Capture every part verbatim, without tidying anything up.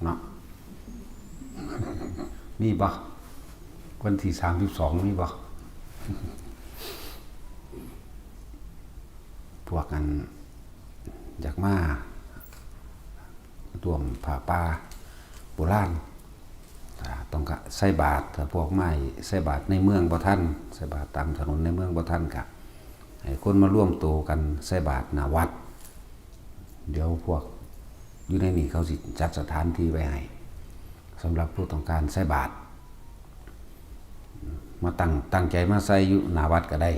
เนาะ มีบ่ วันที่สามสิบสองมีบ่ พวกอันอยากมาร่วมผ้าป่าโบราณ อ่า ต้องกะใส่บาตร ถ้าพวกมาใส่บาตรในเมืองบ่ทัน ใส่บาตรตามถนนในเมืองบ่ทันกะ ให้คนมารวมตัวกันใส่บาตรหน้าวัด เดี๋ยวพวกอยู่ในนี่เขาสิจัดสถานที่ไว้ให้ สำหรับผู้ต้องการใส่บาตร มาตั้ง ตั้งใจมาใส่อยู่หน้าวัดก็ได้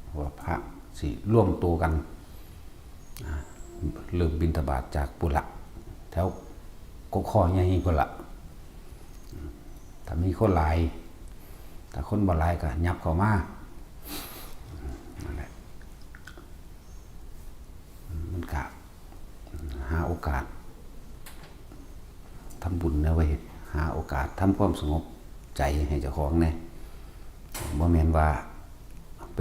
เพราะว่าพระสิรวมตัวกัน อ่า เริ่มบิณฑบาตจากปุนละ แถวกกข้อใหญ่พุนละ ถ้ามีคนหลาย ถ้าคนบ่หลายก็ยับเข้ามา นั่นแหละ มันกะหาโอกาสทำบุญนะเว้ย หาโอกาสทำความสงบใจให้เจ้าของแหน่ บ่แม่นว่าไป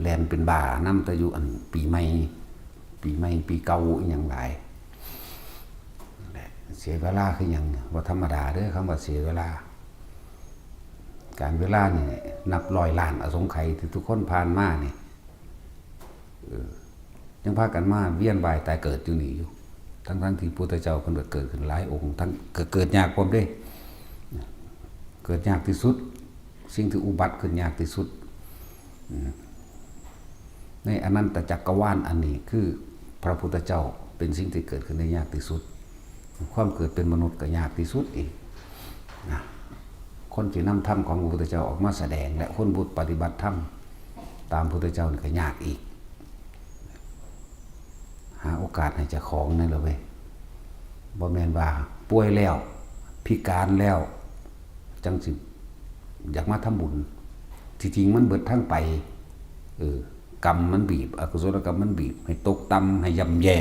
แล่นเป็นบ้านำแต่อยู่อันปีใหม่ ปีใหม่ปีเก่าอิหยังหลาย นั่นแหละ เสียเวลาคือหยัง บ่ธรรมดาเด้อ คำว่าเสียเวลา การเวลานี่นับร้อยล้านอสงไขยที่ทุกคนผ่านมานี่ เออ ยังพากันมาเวียนว่ายตายเกิดอยู่นี่อยู่ ทั้งๆที่พุทธเจ้าเพิ่นก็เกิดขึ้นหลายองค์ ทั้ง ก็เกิดยากพร้อมเด้ เกิดยากที่สุด สิ่งที่อุบัติขึ้นยากที่สุด อืม ในอนันตจักรวาลอันนี้คือพระพุทธเจ้าเป็นสิ่งที่เกิดขึ้นได้ยากที่สุด ความเกิดเป็นมนุษย์ก็ยากที่สุดอีกนะ คนที่นำธรรมของพระพุทธเจ้าออกมาแสดง และคนปฏิบัติธรรมตามพระพุทธเจ้านี่ก็ยากอีก หาโอกาสให้เจ้าของนั่นแหละเว้ย บ่แม่นว่าป่วยแล้ว พิการแล้ว จังสิอยากมาทำบุญ ที่จริงมันเบิดทางไป เออ กรรมมันบีบ อกุศลกรรมมันบีบ ให้ตกต่ำ ให้ย่ำแย่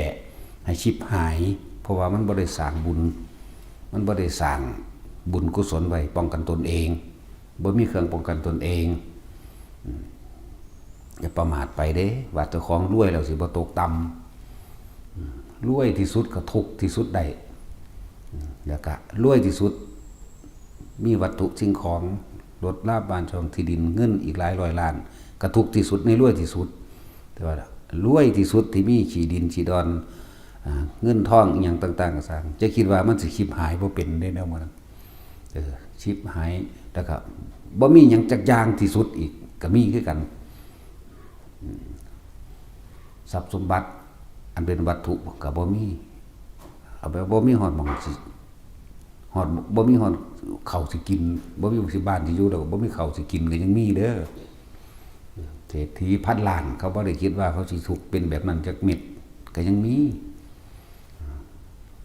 ให้ฉิบหาย เพราะว่ามันบ่ได้สร้างบุญ มันบ่ได้สร้างบุญกุศลไว้ป้องกันตนเอง บ่มีเครื่องป้องกันตนเอง อืม อย่าประมาทไปเด้ ว่าเจ้าของรวยแล้วสิบ่ตกต่ำ อืม รวยที่สุดก็ทุกข์ที่สุดได้ อืม แล้วก็รวยที่สุด มีวัตถุสิ่งของ รถลาบ้านช่องที่ดิน เงินอีกหลายร้อยล้าน ก็ทุกข์ที่สุดในรวยที่สุด แต่ว่ารวยที่สุดที่มีขี้ดินขี้ดอน อ่า เงินทองอิหยังต่างๆก็ซ่าง จะคิดว่ามันสิฉิบหายบ่เป็นเด้แนวมัน เออ ฉิบหาย แล้วก็บ่มีหยังจักอย่างที่สุดอีก ก็มีคือกัน อืม ทรัพย์สมบัติอันเป็นวัตถุก็บ่มี เอาไปบ่มีฮอดหม่องสิ ฮอด บ่มีฮอดข้าวสิกิน บ่มีสิบ้านสิอยู่ แล้วก็บ่มีข้าวสิกินก็ยังมีเด้อ เศรษฐีพันล้าน เขาบ่ได้คิดว่าเขาสิทุกข์เป็นแบบนั้นจักเม็ด ก็ยังมี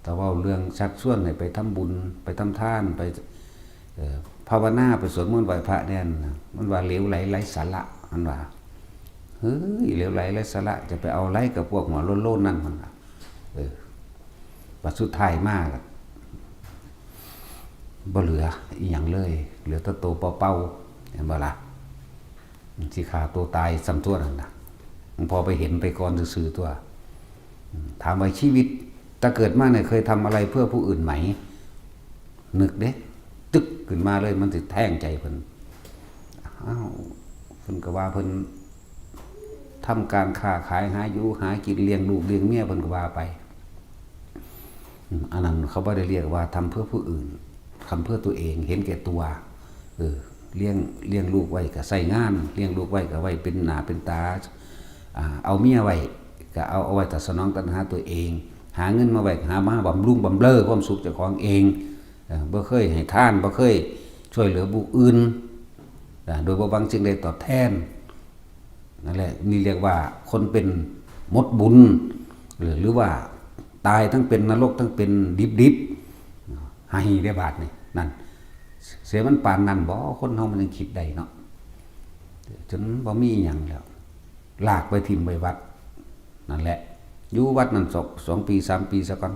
แต่เว้าเรื่องชักชวนให้ไปทำบุญ ไปทำทาน ไป เอ่อ ภาวนา ไปสวดมนต์ไหว้พระแน่นนะ มันว่าเหลวไหลไร้สาระ มันว่า เฮ้ย เหลวไหลไร้สาระ จะไปเอาอะไรกับพวกหัวโล้นๆนั่น มันว่า เออ บัดสุดท้ายมาก็บ่เหลืออิหยังเลย เหลือแต่โตเปล่าๆ เห็นบ่ล่ะ สิฆ่าตัวตายซ้ำตั๊วนั่นน่ะ หลวงพ่อไปเห็นไปก่อนซื่อๆตั๊ว อืม ถามว่าชีวิตแต่เกิดมาเนี่ยเคยทำอะไรเพื่อผู้อื่นไหม นึกเด้ ตึกขึ้นมาเลย มันสิแทงใจเพิ่น อ้าว เพิ่นก็ว่าเพิ่นทำการค้าขาย หาอยู่หากิน เลี้ยงลูกเลี้ยงเมีย เพิ่นก็ว่าไป อืม อันนั้นเขาบ่ได้เรียกว่าทำเพื่อผู้อื่น ทำเพื่อตัวเอง เห็นแก่ตัว เออ เลี้ยง เลี้ยงลูกไว้ก็ใช้งาน เลี้ยงลูกไว้ก็ไว้เป็นหน้าเป็นตา อ่า เอาเมียไว้ก็เอา เอาไว้แต่สนองตัณหาตัวเอง หาเงินมาไว้ก็หามาบำรุงบำเรอความสุขเจ้าของเอง เออ บ่เคยให้ทาน บ่เคยช่วยเหลือผู้อื่น อ่า โดยบ่หวังสิ่งใดตอบแทน นั่นแหละ นี่เรียกว่าคนเป็นหมดบุญ หรือ หรือว่าตายทั้งเป็นนรกทั้งเป็นดิบๆ ให้ได้บาดนี่ นั่น เสียมันปานนั้นบ่ คนเฮามันยังคิดได้เนาะ จนบ่มีอิหยังแล้ว ลากไปถิ่มไว้วัด นั่นแหละ อยู่วัดนั่นสอง สองปี สามปีซะก่อน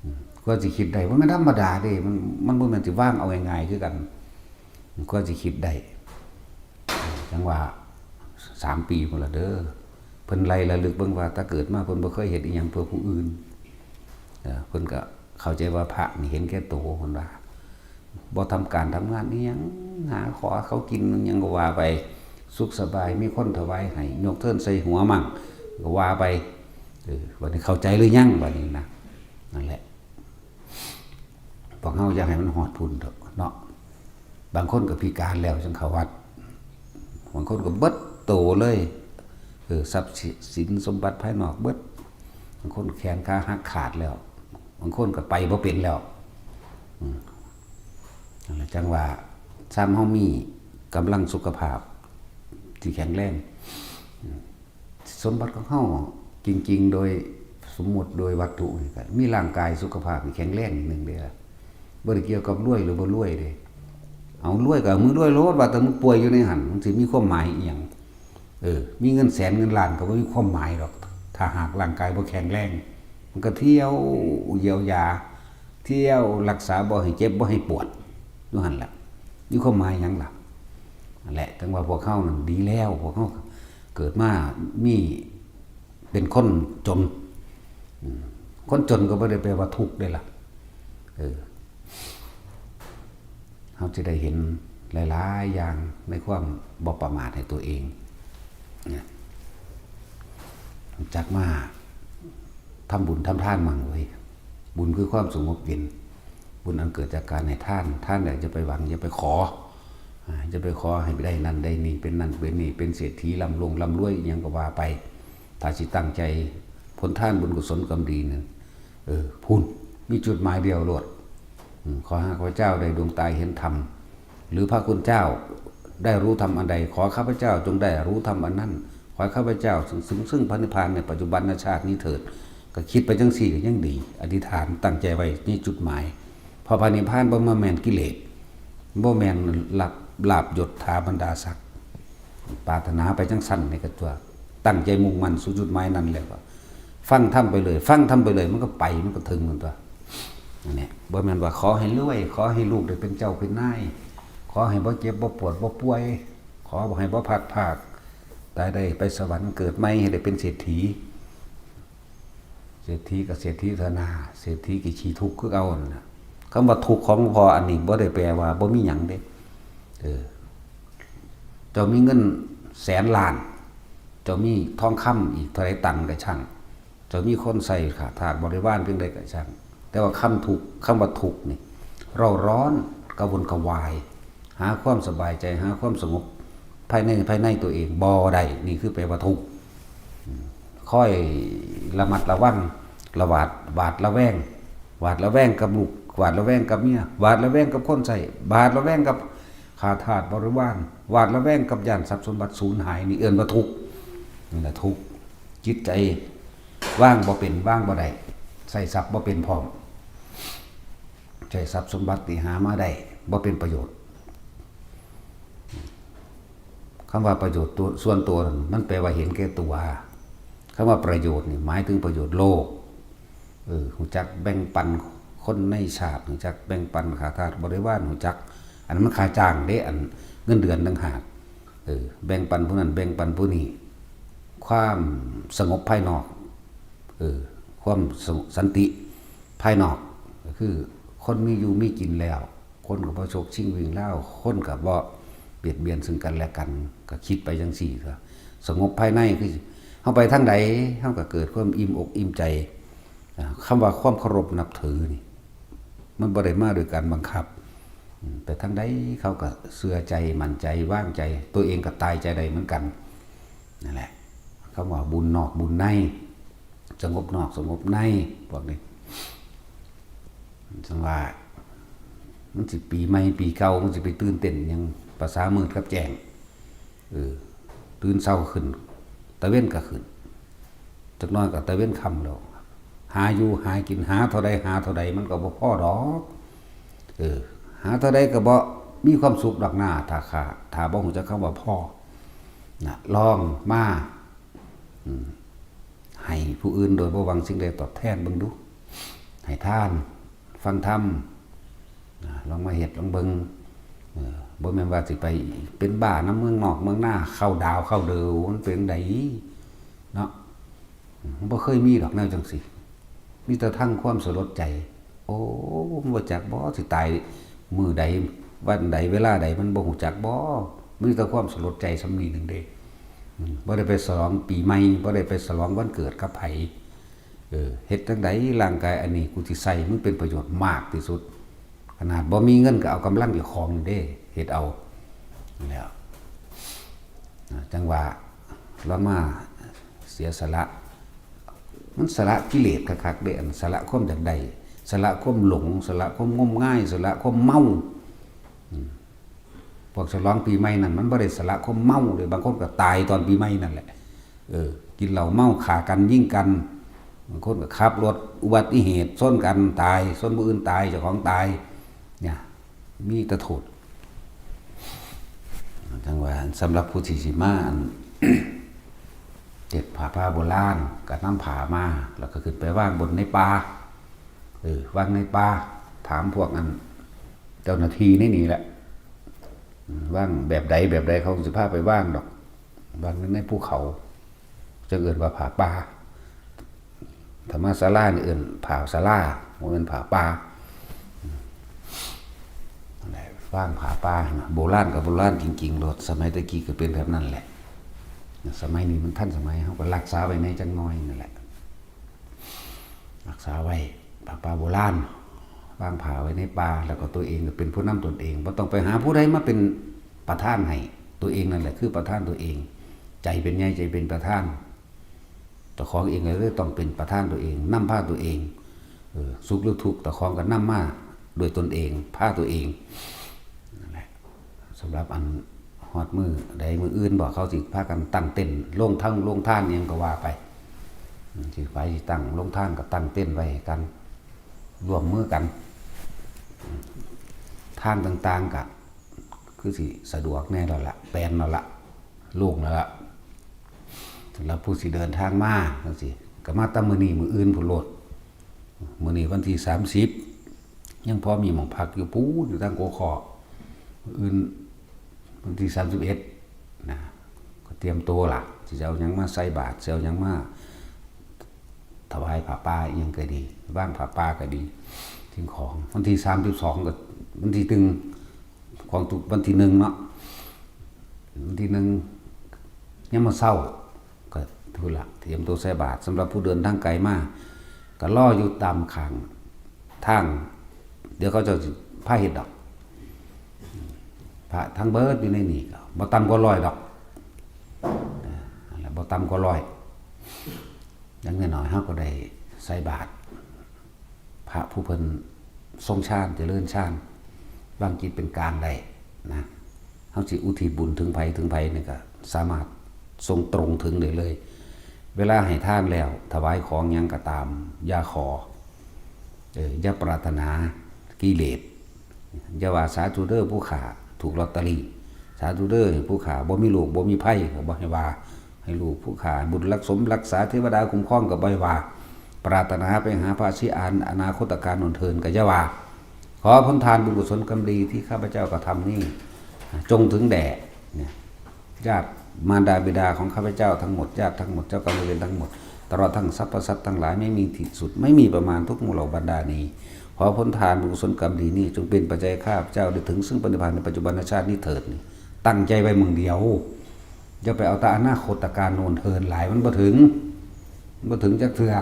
อืม กว่าสิคิดได้ บ่แม่นธรรมดาเด้ มัน มันบ่แม่นสิวางเอาง่ายๆคือกัน กว่าสิคิดได้ จั่งว่าสามปีพุ้นละเด้อ เพิ่นไล่ระลึกเบิ่งว่าแต่เกิดมาเพิ่นบ่เคยเฮ็ดอิหยังเพื่อผู้อื่น เออ เพิ่นก็เข้าใจว่าพระนี่เห็นแก่ตัว เพิ่นว่า บ่ทำการทำงานอิหยัง หาขอเขากินอิหยังก็ว่าไป สุขสบาย มีคนถวายให้ ยกเทินใส่หัวมั่ง ก็ว่าไป เออ บัดนี้เข้าใจหรือยัง บัดนี้นะ นั่นแหละ พวกเฮาอย่าให้มันฮอดพุ้นเถาะเนาะ บางคนก็พิการแล้วจั่งเข้าวัด บางคนก็เบิดโตเลย เออ ทรัพย์สินสมบัติภายนอกเบิด บางคนแขนขาหักขาดแล้ว บางคนก็ไปบ่เป็นแล้ว อืม นั่นแหละ จั่งว่า ซ้ำเฮามีกำลังสุขภาพที่แข็งแรง อืม สมบัติของเฮาจริงๆ โดยสมมุติโดยวัตถุนี่ก็มีร่างกายสุขภาพที่แข็งแรงหนึ่งเด้ล่ะ บ่ได้เกี่ยวกับรวยหรือบ่รวยเด้ เอารวยก็เอามึงรวยโลด ว่าแต่มึงป่วยอยู่ในหั่น มันสิมีความหมายอีหยัง เออ มีเงินแสนเงินล้านก็บ่มีความหมายดอก ถ้าหากร่างกายบ่แข็งแรง มันก็เที่ยวเยียวยา เที่ยวรักษาบ่ให้เจ็บบ่ให้ปวด อยู่หั่นล่ะ มีความหมายหยังล่ะ นั่นแหละ จั่งว่าพวกเฮานั่นดีแล้ว พวกเฮาเกิดมามี เป็นคนจน อืม คนจนก็บ่ได้แปลว่าทุกข์เด้ล่ะ เออ เฮาจะได้เห็นหลายๆ อย่างในความบ่ประมาทให้ตัวเอง เนี่ย รู้จักมาทำบุญทำทานมั่งเว้ย บุญคือความสงบเย็น บุญอันเกิดจากการให้ทาน ทานเนี่ยอย่าไปหวัง อย่าไปขอ อ่า อย่าไปขอให้ได้นั่นได้นี่ เป็นนั่นเป็นนี่ เป็นเศรษฐีร่ำรวยร่ำรวยอิหยังก็ว่าไป ถ้าสิตั้งใจ ผลทานบุญกุศลกรรมดีนั่น เออ พุ้น มีจุดหมายเดียวโลด อืม ขอให้ข้าพเจ้าได้ดวงตาเห็นธรรม หรือพระคุณเจ้าได้รู้ธรรมอันใด ขอข้าพเจ้าจงได้รู้ธรรมอันนั้น ขอให้ข้าพเจ้าถึง ถึงซึ่งพระนิพพานในปัจจุบันชาตินี้เถิด ก็คิดไปจั่งซี้ก็ยังดี อธิษฐานตั้งใจไว้นี่จุดหมาย เพราะพระนิพพานบ่แม่นกิเลส บ่แม่นลาภ ลาภยศถาบรรดาศักดิ์ ปรารถนาไปจั่งซั่นนี่ก็ตัว ตั้งใจมุ่งมั่นสู่จุดหมายนั้นแล้วก็ ฟังธรรมไปเลย ฟังธรรมไปเลย มันก็ไป มันก็ถึงมันตัว นั่นแหละ บ่แม่นว่าขอให้รวย ขอให้ลูกได้เป็นเจ้าเป็นนาย ขอให้บ่เจ็บบ่ปวดบ่ป่วย ขอให้บ่พลัดพราก ตายได้ไปสวรรค์ เกิดใหม่ให้ได้เป็นเศรษฐี เศรษฐีก็เศรษฐีเถานา เศรษฐีก็ขี้ทุกข์คือเก่านั่นน่ะ คำว่าทุกข์ของหลวงพ่ออันนี้บ่ได้แปลว่าบ่มีหยังเด้ เออ เจ้ามีเงินแสนล้าน เจ้ามีทองคำอีกเท่าใดตันก็ช่าง เจ้ามีคนใส่ข้าทาสบริวารเพียงใดก็ช่าง แต่ว่าคำทุกข์ คำว่าทุกข์นี่ เร่าร้อน กระวนกระวาย หาความสบายใจ หาความสงบ ภายใน ภายในตัวเองบ่ได้ นี่คือแปลว่าทุกข์ อืม คอยระมัดระวัง ระหวาด หวาดระแวง หวาดระแวงกับลูก หวาดระแวงกับเมีย หวาดระแวงกับคนใช้ หวาดระแวงกับข้าทาสบริวาร หวาดระแวงกับย้านทรัพย์สมบัติสูญหาย นี่เอิ้นว่าทุกข์ นี่แหละทุกข์ จิตใจวางบ่เป็น วางบ่ได้ ใช้ทรัพย์บ่เป็นพร้อม ใช้ทรัพย์สมบัติที่หามาได้บ่เป็นประโยชน์ คำว่าประโยชน์ตัว ส่วนตัวนั่น มันแปลว่าเห็นแก่ตัว คำว่าประโยชน์นี่หมายถึงประโยชน์โลก เออ รู้จักแบ่งปันคนในชาติ รู้จักแบ่งปันข้าทาสบริวาร รู้จัก อันนั้นมันค่าจ้างเด้ อันเงินเดือนต่างหาก เออ แบ่งปันผู้นั้น แบ่งปันผู้นี้ ความสงบภายนอก เออ ความสงบ สันติภายนอก ก็คือคนมีอยู่มีกินแล้ว คนก็บ่ฉกชิงวิ่งราว คนก็บ่เบียดเบียนซึ่งกันและกัน ก็คิดไปจั่งซี้ ก็สงบภายใน คือเฮาไปทางใด เฮาก็เกิดความอิ่มอกอิ่มใจ อ่า คำว่าความเคารพนับถือนี่ มันบ่ได้มาโดยการบังคับ อืม ไปทางใดเขาก็เชื่อใจ มั่นใจ วางใจ ตัวเองก็ตายใจได้เหมือนกัน นั่นแหละ คำว่าบุญนอกบุญใน สงบนอกสงบใน พวกนี้ จั่งว่า มันสิปีใหม่ปีเก่า มันสิไปตื่นเต้นหยัง ประสามืดกับแจ้ง เออ ตื่นเช้าขึ้น ตะเว็นก็ขึ้น จักหน่อยก็ตะเว็นค่ำแล้ว หาอยู่หากิน หาเท่าใดหาเท่าใด มันก็บ่พอดอก เออ หาเท่าใดก็บ่มีความสุขดอกนา ถ้าขา ถ้าบ่รู้จักคำว่าพอ นะ ลองมา อืม ให้ผู้อื่นโดยบ่หวังสิ่งใดตอบแทนเบิ่งดู ให้ทาน ฟังธรรม อ่า ลองมาเฮ็ดลองเบิ่ง เออ บ่แม่นว่าสิไปเป็นบ้านำเมืองนอกเมืองนา เข้าดาวเข้าเดือ มันเป็นจั่งใดเนาะ อืม บ่เคยมีดอกแนวจั่งซี้ มีแต่ทั้งความสลดใจ โอ้ มันบ่จักบ่สิตายมื้อใด วันใด เวลาใด มันบ่ฮู้จักบ่ มีแต่ความสลดใจส่ำนี้หนึ่งเด้ อืม บ่ได้ไปฉลองปีใหม่ บ่ได้ไปฉลองวันเกิดกับไผ เออ เฮ็ดจั่งใดร่างกายอันนี้กูสิใช้มันเป็นประโยชน์มากที่สุด ขนาดบ่มีเงินก็เอากำลังเจ้าของนี่เด้ เฮ็ดเอา นั่นแหละ อ่า จั่งว่าลองมาเสียสละ มันสละกิเลสคักๆเด้ อันสละความอยากได้ สละความหลง สละความงมงาย สละความเมา อืม พวกฉลองปีใหม่นั่น มันบ่ได้สละความเมาเลย บางคนก็ตายตอนปีใหม่นั่นแหละ เออ กินเหล้าเมาฆ่ากันยิงกัน บางคนก็ขับรถอุบัติเหตุชนกันตาย ชนผู้อื่นตาย เจ้าของตาย เนี่ย มีแต่โทษ จั่งว่าสำหรับผู้ที่สิมาอัน เฮ็ดผ้าป่าโบราณ ก็นำผ้ามา แล้วก็ขึ้นไปวางบนในป่า เออ วางในป่า ถามพวกอัน เจ้าหน้าที่ในนี่แหละ อืม วางแบบใดแบบใด เขาสิพาไปวางดอก วางในภูเขา จั่งเอิ้นว่าผ้าป่า ถ้ามาศาลานี่เอิ้นผ้าศาลา บ่แม่นผ้าป่า อืม นั่นแหละ วางผ้าป่านะ โบราณก็โบราณจริงๆโลด สมัยแต่กี้ก็เป็นแบบนั้นแหละ สมัยนี้มันทันสมัย เฮาก็รักษาไว้แหน่จักหน่อยนั่นแหละ รักษาไว้ ผ้าป่าโบราณ วางผ้าไว้ในป่า แล้วก็ตัวเองก็เป็นผู้นำตนเอง บ่ต้องไปหาผู้ใดมาเป็นประธานให้ ตัวเองนั่นแหละคือประธานตัวเอง ใจเป็นใหญ่ ใจเป็นประธาน เจ้าของเองก็เลยต้องเป็นประธานตัวเอง นำพาตัวเอง เออ สุขหรือทุกข์ เจ้าของก็นำมาโดยตนเอง พาตัวเอง นั่นแหละ สำหรับอันฮอดมื้อใดมื้ออื่นบ่ เขาสิพากันตั้งเต็นท์ โรงทาน โรงทานอิหยังก็ว่าไป อืม สิไปสิตั้งโรงทานก็ตั้งเต็นท์ไว้ให้กัน ร่วมมือกัน อืม ทางต่างๆก็คือสิสะดวกแหน่แล้วล่ะ แปลนแล้วล่ะ โล่งแล้วล่ะ สำหรับผู้สิเดินทางมาจั่งซี้ ก็มาแต่มื้อนี้มื้ออื่นพู้นโลด มื้อนี้วันที่สามสิบ ยังพอมีหม่องพักอยู่พู้น อยู่ทางโกคอ มื้ออื่นวันที่สามสิบเอ็ดนะ ก็เตรียมตัวล่ะ สิเอาหยังมาใส่บาตร สิเอาหยังมาถวายผ้าป่าอิหยังก็ดี วางผ้าป่าก็ดี สิ่งของ วันที่สามสิบสองก็ วันที่หนึ่ง ของทุกวันที่หนึ่งเนาะ วันที่หนึ่ง ยามมื้อเช้า ก็พู้นล่ะ เตรียมตัวใส่บาตร สำหรับผู้เดินทางไกลมา ก็รออยู่ตามข้างทาง เดี๋ยวเขาเจ้าสิพาเฮ็ดดอก พระทั้งเบิดอยู่ในนี่ก็บ่ต่ำกว่าร้อยดอก เออ นั่นแหละ บ่ต่ำกว่าร้อย อย่างน้อยๆ เฮาก็ได้ใส่บาตร พระผู้เพิ่นทรงฌาน เจริญฌาน วางจิตเป็นกลางได้นะ เฮาสิอุทิศบุญถึงไผถึงไผนี่ก็สามารถส่งตรงถึงได้เลย เวลาให้ทานแล้ว ถวายของหยังก็ตาม อย่าขอ เออ อย่าปรารถนากิเลส อย่าว่าสาธุเด้อผู้ข้าถูกลอตเตอรี่ สาธุเด้อผู้ข้าบ่มีโรคบ่มีภัย ก็บ่ให้ว่า ให้ลูกผู้ข้าบุญรักสมรักษา เทวดาคุ้มครอง ก็บ่ให้ว่า ปรารถนาไปหาพระศรีอาน อนาคตการโน้นเทิน ก็อย่าว่า ขอผลทานบุญกุศลกรรมดีที่ข้าพเจ้ากระทำนี้ จงถึงแด่ เนี่ย ญาติมารดาบิดาของข้าพเจ้าทั้งหมด ญาติทั้งหมด เจ้ากรรมนายเวรทั้งหมด ตลอดทั้งสรรพสัตว์ทั้งหลาย ไม่มีที่สุด ไม่มีประมาณ ทุกหมู่เหล่าบรรดานี้ ขอผลทานบุญกุศลกรรมดีนี้ จงเป็นปัจจัยข้าพเจ้าได้ถึงซึ่งพระนิพพานในปัจจุบันชาตินี้เถิด นี่ ตั้งใจไว้มื้อเดียว อย่าไปเอาแต่อนาคตการโน้นเทินหลาย มันบ่ถึง มันบ่ถึงจักเทื่อ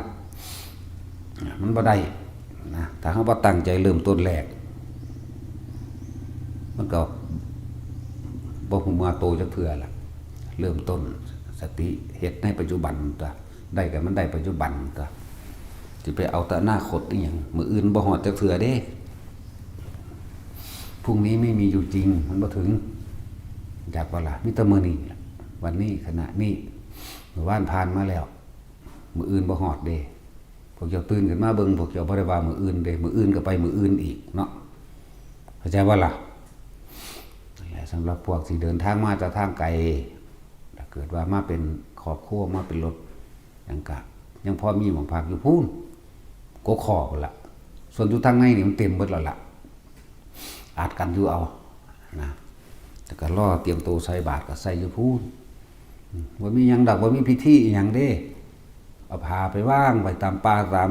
มันบ่ได้นะ ถ้าเฮาบ่ตั้งใจเริ่มต้นแรก มันก็บ่ฮู้เมื่อโตจักเทื่อล่ะ เริ่มต้นสติเฮ็ดในปัจจุบันตั๊ว ได้ก็มันได้ปัจจุบันตั๊ว สิไปเอาแต่อนาคตอีหยัง มื้ออื่นบ่ฮอดจักเทื่อเด้ พรุ่งนี้ไม่มีอยู่จริง มันบ่ถึง จักบ่ล่ะ มีแต่มื้อนี้ล่ะ วันนี้ ขณะนี้ มื้อวานผ่านมาแล้ว มื้ออื่นบ่ฮอดเด้ พวกเจ้าตื่นขึ้นมาเบิ่ง พวกเจ้าบ่ได้ว่ามื้ออื่นเด้ มื้ออื่นก็ไปมื้ออื่นอีกเนาะ เข้าใจบ่ล่ะ นั่นแหละ สำหรับพวกที่เดินทางมาจากทางไกล ถ้าเกิดว่ามาเป็นครอบครัว มาเป็นรถ หยังกะ ยังพอมีหม่องพักอยู่พู้น กกคอพู้นล่ะ ส่วนอยู่ทางในนี่มันเต็มเบิดแล้วล่ะ อัดกันอยู่เอา นะ แต่ก็รอเตรียมตัวใส่บาตรก็ใส่อยู่พู้น อืม บ่มีหยังดอก บ่มีพิธีอิหยังเด้ เอาผ้าไปวางไว้ตามป่าตาม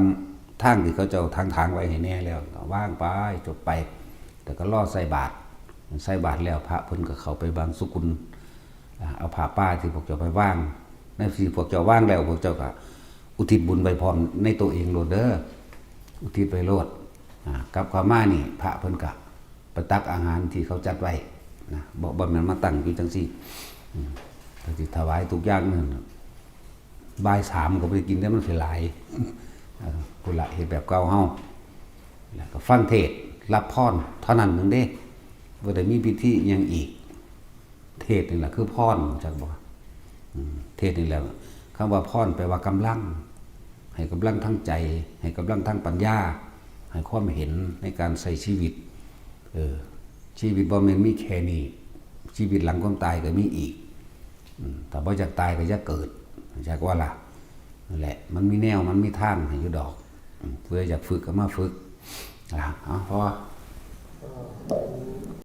ทางที่เขาเจ้าทางทางไว้ให้แน่แล้ว ก็วางไป จบไป แต่ก็รอใส่บาตร ใส่บาตรแล้วพระเพิ่นก็เข้าไปบังสุกุล อ่า เอาผ้าป่าที่พวกเจ้าไปวาง ในที่พวกเจ้าวางแล้ว พวกเจ้าก็อุทิศบุญไปพร้อมในตัวเองโลดเด้อ อุทิศไปโลด อ่า กลับเข้ามานี่ พระเพิ่นก็ไปตักอาหารที่เขาจัดไว้นะ บ่ บ่แม่นมาตั้งอยู่จังซี่ อืม ก็สิถวายทุกอย่างนั่นน่ะ บ่ายสามก็บ่ได้กินแล้ว มันสิหลาย เออ พุ้นละ เฮ็ดแบบเก่าเฮา แล้วก็ฟังเทศน์ รับพรเท่านั้นหนึ่งเด้ บ่ได้มีพิธีอิหยังอีก เทศน์นี่แหละคือพร จักบ่ อืม เทศน์นี่แหละ คำว่าพรแปลว่ากำลัง ให้กำลังทางใจ ให้กำลังทางปัญญา ให้ความเห็นในการใช้ชีวิต เออ ชีวิตบ่แม่นมีแค่นี้ ชีวิตหลังความตายก็มีอีก อืม ถ้าบ่อยากตายก็อย่าเกิด จักว่าล่ะ นั่นแหละ มันมีแนว มันมีทางให้อยู่ดอก อืม ผู้ใดอยากฝึกก็มาฝึก อ่ะ เอา พอ